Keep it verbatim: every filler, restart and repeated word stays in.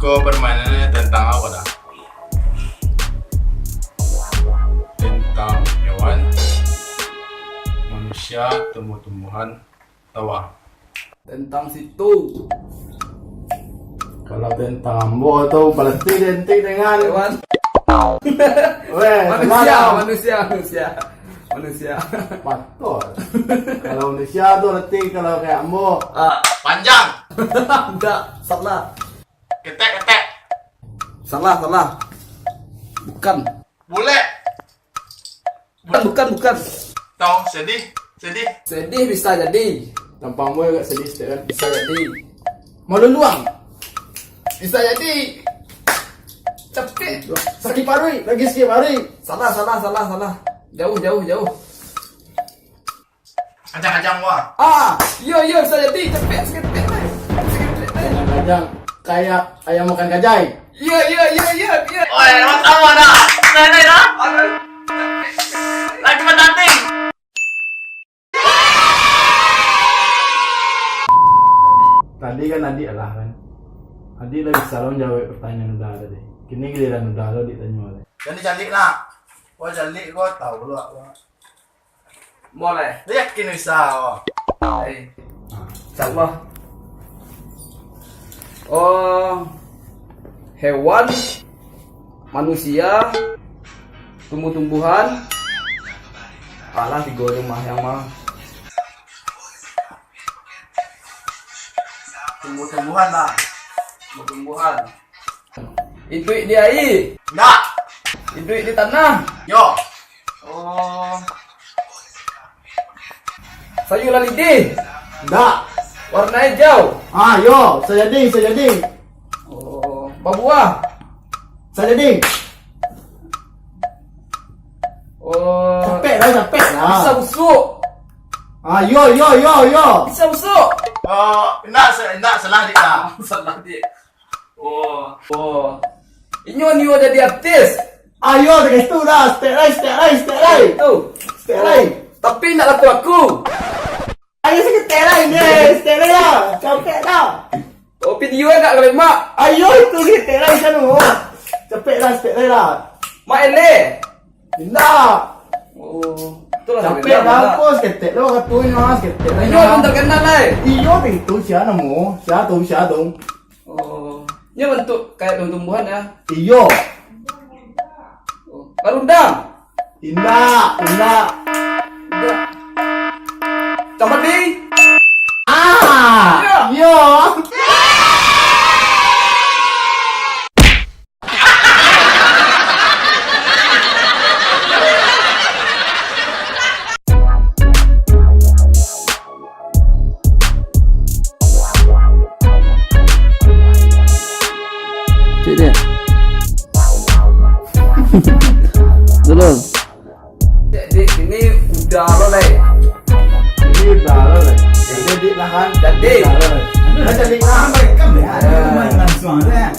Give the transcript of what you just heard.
Ko permainannyo tentang apo dah? Tentang hewan, manusia, tumbuh-tumbuhan, tawa. Tentang situ. Kalau tentang ambo tu, paleti identik dengan hewan. Weh, manusia, salah. Manusia, manusia. Manusia. Patut. Kalau manusia tu reti kalau kayak ambo. Ah, panjang. Ndak, salah. Ketek, ketek. Salah, salah. Bukan. Bulek. Bukan, bukan, bukan. Tau, sedih, sedih. Sedih bisa jadi. Tampang boy agak sedih sikit kan? Bisa jadi. Maluluang. Bisa jadi. Capek. Sakik paruik, lagi sakik paruik. Salah, salah, salah, salah. Jauh, jauh, jauh. Kacang-kacang buah. Ah, iyo, iyo, bisa jadi. Capek, sakik paruik. Sakik paruik. Kacang-kacang kayak ayam makan kajai. Iyo, iyo, iyo, iyo, iyo. Oi, emang sama dah. Nah, nah, nah. Lagi menanti. Tadi kan Adik lah kan. Adik lah bisa lo jawab pertanyaan Uda tadi. Kini giliran Uda lo ditanyo lah. Jadi calik lah. Wah, calik ko tahu lo apa. Boleh. Yakin bisa ko. Eh. Insyaallah. Oh, hewan, manusia, tumbuh-tumbuhan. Alah, tigo rumah yang mah. Tumbuh-tumbuhan lah. Tumbuh-tumbuhan. Iduik di aia. Ndak. Iduik di tanah. Yo. Oh. Sayua lalidih. Ndak. Warna hijau. Ah, yo, bisa jadi, bisa jadi. Oh, babuah. Bisa jadi. Oh. Capek lah, capek lah. Bisa busuk. Ah, yo, yo, yo, yo. Bisa busuk. Oh, indak, sa-, indak, salah dik lah. Salah dik. Oh, oh. Inyo nio jadi artis. Ayo, dari situ dah. Step lain, step lain, step lain. Tu. Step lain. Tapi nak laku aku. Ayo, step lain deh. Step lain lah. Capek dah. Oh, video nak lemak. Ayo, itu ni, step lain sana. Capek dah, step lain lah. Mak eleh. Indak. Oh, itulah. Capek dah, bos. Ketek lo, katunya, ketek lo. Inyo belum terkenal, lai. Iyo, itu sia namo? Sia tu, sia tu? Oh, inyo bentuk kayak tumbuh-tumbuhan, ya? Iyo. Oh, barundang? Indak, indak. Indak. Campadi? Ah, iyo. Iyo. Cek dia. Dulu. Cek, Dik, ini udah lo, Lek. Ini udah lo, Lek. Jadi, Dik, lah, kan? Jadi. Udah lo, Lek. Udah jadi, lah. Kan baik, kan baik. Ada main langsung, ada.